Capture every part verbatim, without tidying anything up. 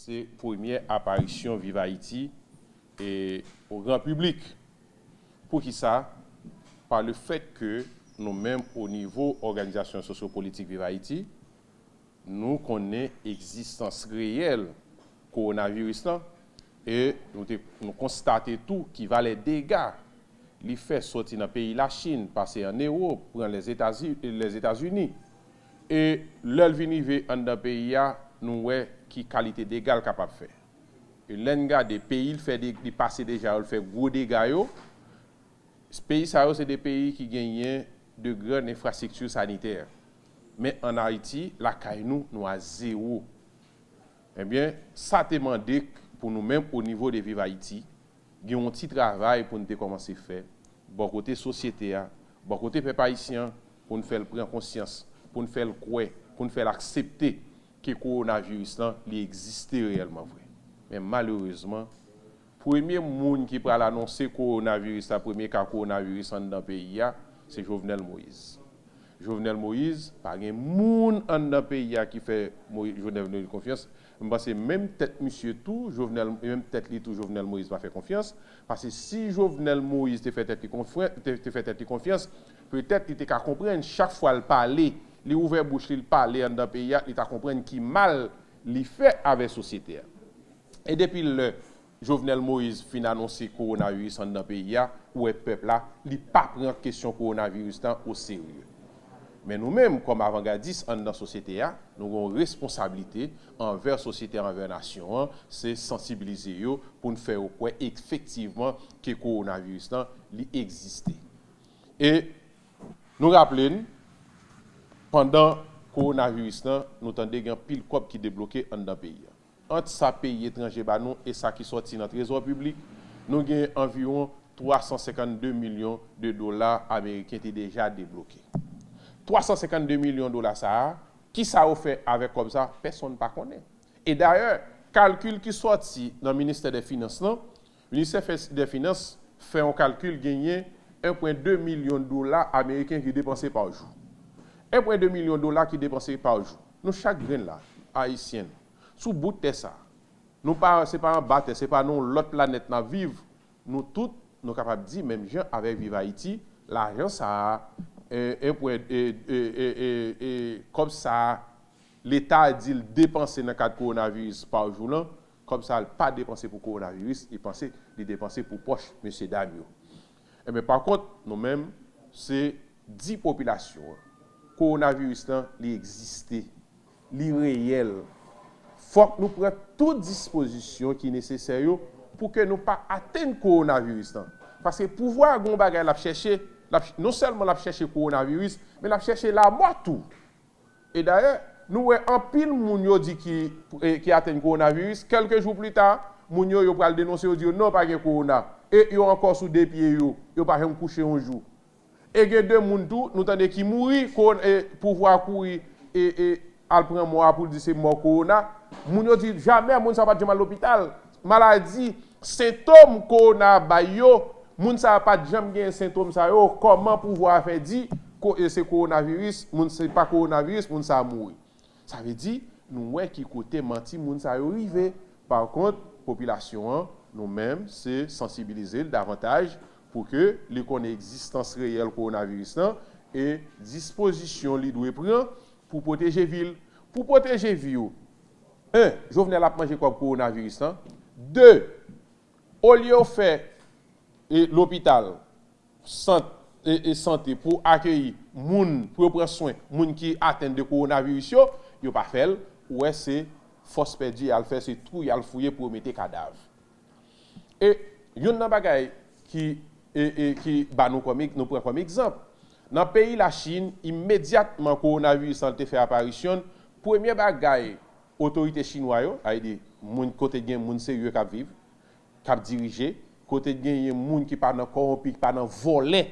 Se premyè aparisyon Viv Ayiti e o gran piblik. Poukisa? Pa le fèt ke nou menm o nivo òganizasyon sosyopolitik Viv Ayiti, nou konnen egzistans reyèl kowonaviris lan e nou te, nou konstate tou ki valè dega li fè sòti nan peyi Lachin, pase ann Ewòp, pran Lèzetazini. E lè l vin rive anndan peyi a, nou wè ki kalite dega l kapab fè. E lè n gade peyi l fè de, li pase deja yo, l fè gwo dega yo, peyi sa yo se de peyi ki genyen de grann enfrastrikti sanitè. Men ann Ayiti, lakay nou, nou a zewo. Ebyen, sa te mande pou nou menm o nivo de Viv Ayiti, gen yon ti travay pou n te kòmanse fè bò kote sosyete a, bò kote pèp ayisyen an, pou n fè l pran konsyans, pou n fè l kwè, pou n fè l aksepte ke kowonaviris lan, li egziste reyèlman vre. Men malerezman, premye moun ki pral anonse kowonaviris la, premye ka kowonaviris anndan peyi a, se Jovenel Moïse. Jovenel Moïse, pa gen moun anndan peyi a ki fè Moïse, Jovenel Moïse konfyans. M panse menm tèt misye tou, Jovenel, menm tèt li tou, Jovenel Moïse pa fè konfyans. Paske si Jovenel Moïse te fè tèt li konfren-, te, te fè tèt li konfyans, petèt li te ka konprann chak fwa l pale, li ouvè bouch li, l pale anndan peyi a, li ta konprann ki mal li fè avè sosyete a. E depi lè Jovenel Moïse fin anonse kowonaviris anndan peyi a, ou wè pèp la, li pa pran kesyon kowonaviris lan o serye. Men nou menm, kòm avangadis anndan sosyete a, nou gen yon responsablite anvè sosyete a, anvè nasyon an, se sansibilize yo pou n fè yo kwè efektivman ke kowonaviris lan, li egziste. E nou raple n, pandan kowonaviris lan, nou tande gen anpil kòb ki debloke anndan peyi a. Ant sa peyi etranje ba nou e sa ki sòti nan trezò piblik, nou gen anviwon twa san senkannde milyon de dola ameriken te deja debloke. Twa san senkannde milyon dola sa a, kisa yo fè avèk kòb sa a? Pèsonn pa konnen. E dayè, kalkil ki sòti nan ministè dè finans lan, ministè fè, dè finans fè yon kalkil, genyen en pwen de milyon dola ameriken ki depanse pa jou. En pwen de milyon dola ki depanse pa jou. Nou chak grenn la, ayisyen, sou bout tè sa, nou pa, se pa anba tè, se pa nan yon lòt planèt n ap viv, nou tout, nou kapab di menm jan avèk Viv Ayiti, lajan sa a, e, e, e, e, e, e, kòb sa a, Leta a di l depanse nan kad kowonaviris pa jou lan, kòb sa a l pa depanse pou kowonaviris, li panse, li depanse pou pòch mesye dam yo. Enben, pa kont, nou menm, se di popilasyon an, kowonaviris lan, li egziste, li reyèl. Fòk nou pran tout dispozisyon ki nesesè yo pou ke nou pa atenn kowonaviris lan. Paske pouvwa a gen yon bagay l ap chèche, l ap, non sèlman l ap chèche kowonaviris, men l ap chèche lamò tou. E dayè, nou wè anpil moun yo di ki, e, ki atenn kowonaviris, kèlke jou pli ta, moun yo, yo pral denonse, yo di yo non, pa gen kowona. E yo ankò sou de pye yo, yo pa janm kouche yon jou. E gen de moun tou, nou tande ki mouri, kowon-, e, pouvwa a kouri, e, e, al pran mò a pou l di se mò kowona. Moun yo di jamè, moun sa pa t janm al lopital. Maladi, sentòm kowona a bay yo, moun sa a pa t janm gen sentòm sa yo. Kòman pouvwa a fè di ko-, e, se kowonaviris, moun se pa kowonaviris, moun sa a mouri? Sa vle di, nou wè ki kote manti moun sa yo rive. Pa kont, popilasyon an, nou menm, se sansibilize l davantaj pou ke li konnen egzistans reyèl kowonaviris lan e dispozisyon li dwe pran pou pwoteje vi l. Pou pwoteje vi w, en, Jovenel ap manje kòb kowonaviris lan. De, olye yo fè, e, lopital, sant, e, e, sante pou akeyi moun, pou yo pran swen moun ki atenn de kowonaviris yo, yo pa fè l, ou wè se fòs pèdi y al fè, se twou y al fouye pou yo mete kadav. E youn nan bagay ki, e, e, ki ba nou kòm, nou pran kòm egzanp, nan peyi Lachin, imedyatman kowonaviris lan te fè aparisyon l, premye bagay otorite chinwa yo, sa vle di moun kote gen moun serye k ap viv, k ap dirije, kote genyen moun ki pa nan kòwonpi, ki pa nan vòlè,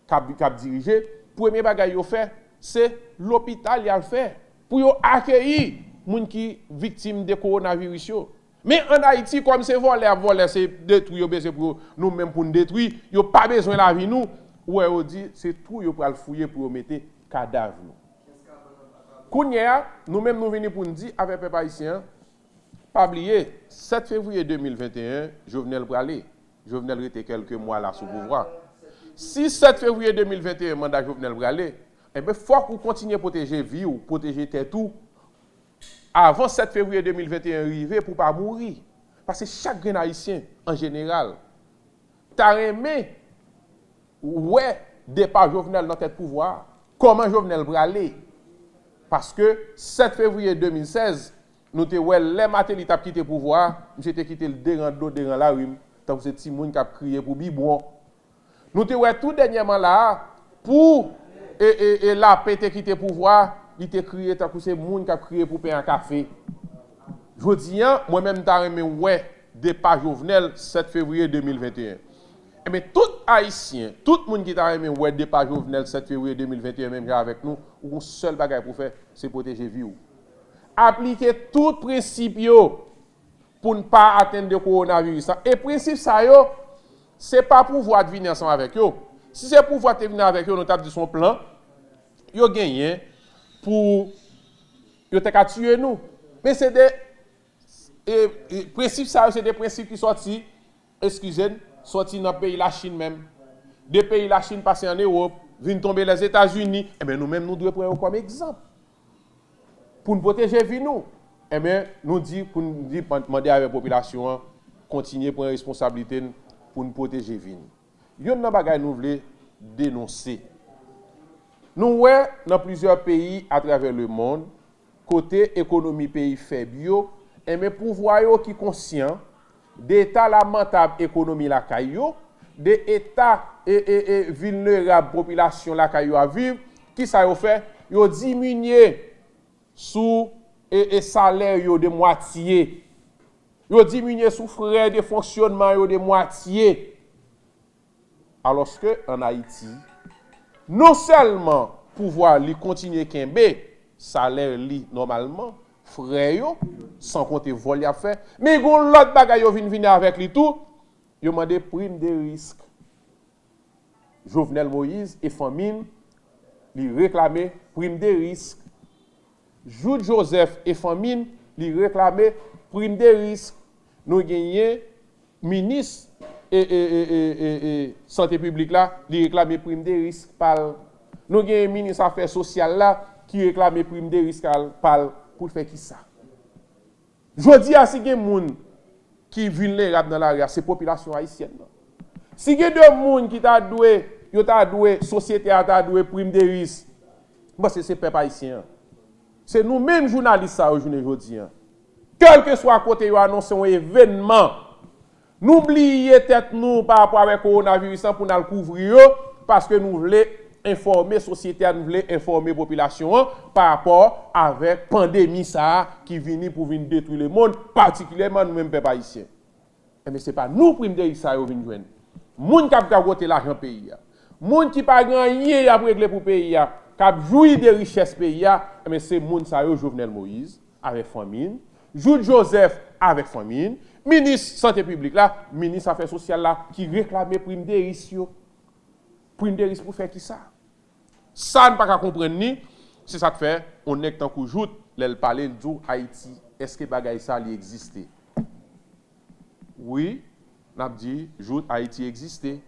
k ap, k ap dirije, premye bagay yo fè, se lopital y al fè pou yo akeyi moun ki viktim de kowonaviris yo. Men ann Ayiti, kòm se vòlè ap vòlè, se detwi yo bezwen pou yo, nou menm pou n detwi, yo pa bezwen lavi nou, ou wè yo di se twou yo pral fouye pou yo mete kadav nou. Kounye a, nou menm nou vini pou n di avèk pèp ayisyen an, Pa bliye, sèt fevriye de mil venteyen, Jovenel prale. Jovenel rete kèlke mwa la sou pouvwa. Si sèt fevriye de mil venteyen manda Jovenel prale, enben fòk ou kontinye pwoteje vi w, pwoteje tèt ou, avan sèt fevriye de mil venteyen rive pou w pa mouri. Paske chak grenn Ayisyen, an jeneral, ta renmen wè depa Jovenel nan tèt pouvwa a. Kòman Jovenel prale? Paske sèt fevriye de mil sèz, nou te wè lè Martelly t ap kite pouvwa a, misye te kite l deran do, deran lari, tankou se timoun k ap kriye pou bibwon. Nou te wè tou dènyèman la a, pou e, e, e Lapen te kite pouvwa a, li te kriye tankou se moun k ap kriye pou pen ak kafe. Jodi a, mwen menm m ta renmen wè depa Jovenel sèt fevriye de mil venteyen. Enben, tout Ayisyen, tout moun ki ta renmen wè depa Jovenel sèt fevriye de mil venteyen menm jan avèk nou, ou gon sèl bagay pou fè, se pwoteje vi w. Aplike tout prensip yo pou n pa atenn de kowonaviris la. E prensip sa yo, se pa pouvwa t vini ansanm avèk yo. Si se pouvwa te vini avèk yo, nou t ap di se yon plan yo genyen pou yo te ka tiye nou. Men se de e, e, prensip sa yo, se de prensip ki sòti, eskize m, sòti nan peyi Lachin menm. De peyi Lachin pase ann Ewòp, vin tonbe Lèzetazini, enben nou menm nou dwe pran yo kòm egzanp. Pou n pwoteje vi nou, enben nou di, pou n di, mande avèk popilasyon an, kontinye pran responsablite n pou n pwoteje vi n. Youn nan bagay nou vle denonse. Nou wè nan plizyè peyi atravè lemonn, kote ekonomi peyi fèb yo, enben pouvwa yo ki konsyan de eta lamantab ekonomi lakay yo, de eta e, e, e vilnerab popilasyon lakay yo ap viv, kisa yo fè? Yo diminye sou e, e salè yo de mwatye. Yo diminye sou frè de fonksyonman yo de mwatye. Alòske ann Ayiti, non sèlman pouvwa li kontinye kenbe salè li nòmalman, frè yo, san konte vòl y ap fè, men gon lòt bagay yo vin vini avèk li tou, yo mande prim de risk. Jovenel Moïse e fanmi l, li reklame prim de risk. Jouthe Joseph e fanmi l, li reklame prim de risk. Nou genyen minis e, e, e, e, e, e sante piblik la, li reklame prim de risk pa l. Nou genyen minis afè sosyal la ki reklame prim de risk pa l pou l fè kisa? Jodi a, si gen moun ki vilnerab nan lari a, se popilasyon ayisyèn nan. Si gen de moun ki ta dwe, yo ta dwe, sosyete a ta dwe prim de risk, m panse se pèp ayisyen an. Se nou menm jounalis sa yo jounen jodi a. Kèlkeswa kote yo anonse yon evènman, nou bliye tèt nou pa rapò avèk kowonaviris lan pou n al kouvri yo, paske nou vle enfòme sosyete a, nou vle enfòme popilasyon an pa rapò avèk pandemi sa a ki vini pou vin detwi lemonn, patikilyèman nou menm pèp ayisyen. Enben, se pa nou prim de risk sa yo vin jwenn. Moun k ap gagote lajan peyi a, moun ki pa gen anyen y ap regle pou peyi a, k ap jwi de richès peyi a, enben, se moun sa yo, Jovenel Moïse avèk fanmi l, Jouthe Joseph avèk fanmi l, minis sante piblik la, minis afè sosyal la, ki reklame prim de risk yo. Prim de risk pou fè kisa? Sa n pa ka konprann ni, se sa k fè yon nèg tankou Jouthe, lè l pale, l di w Ayiti, èske bagay sa li egziste? Wi, n ap di, Jouthe, Ayiti egziste.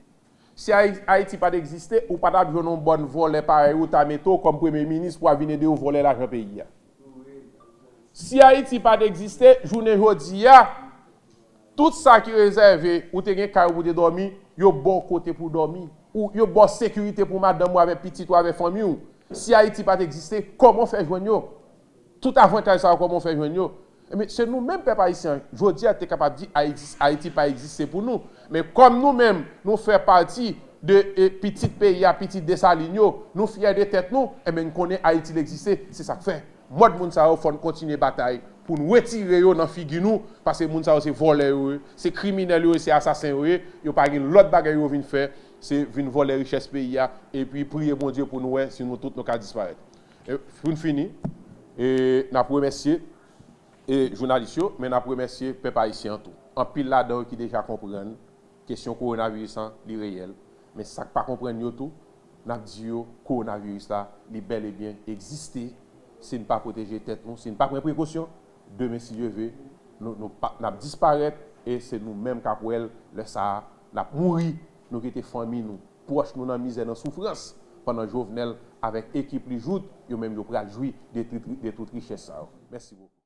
Si Ayi-, Ayiti pa t egziste, ou pa t ap jwenn yon bòn vòlè parèy ou ta mete w kòm premye minis pou al vin ede w vòlè lajan peyi a. Si Ayiti pa t egziste, jounen jodi a, tout sa ki rezève, ou te gen kay ou pou te dòmi, yo ba w kote pou w dòmi. Ou, yo ba w sekirite pou madanm ou avèk pitit ou avèk fanmi w. Si Ayiti pa t egziste, kòman w fè jwenn yo? Tout avantaj sa yo, kòman w fè jwenn yo? Ebyen, se nou menm pèp ayisyen an, jodi a te kapab di Ayiti, Ayiti pa egziste pou nou. Men kòm nou menm, nou fè pati de, e, pitit peyi a, pitit Desalin yo, nou fyè de tèt nou, ebyen, n konnen Ayiti l egziste, se sa k fè. Mòd moun sa yo, fò n kontinye batay pou n retire yo nan figi nou, paske moun sa yo se vòlè yo ye, se kriminèl yo ye, se asasen yo ye, yo pa gen lòt bagay yo vin fè, se vin vòlè richès peyi a, epi priye Bondye pou nou wè si nou tout nou ka disparèt. E, pou n fini, e, n ap remèsye, e, jounalis yo, men n ap remèsye pèp ayisyen an tou. Anpil ladan yo ki deja konprann kesyon kowonaviris lan, li reyèl. Men sa k pa konprann yo tou, n ap di yo, kowonaviris la, li bèl e byen egziste. Si n pa pwoteje tèt nou, si n pa pran prekosyon, demen, si Dye ve, Nou, nou pa, n ap disparèt e se nou menm k ap wè l lè sa a n ap mouri. Nou kite fanmi nou, pwòch nou nan mizè, nan soufrans, pandan Jovenel avèk ekip li jout, yo menm yo pral jwi de tout, de tout richès sa yo. Mèsi bokou.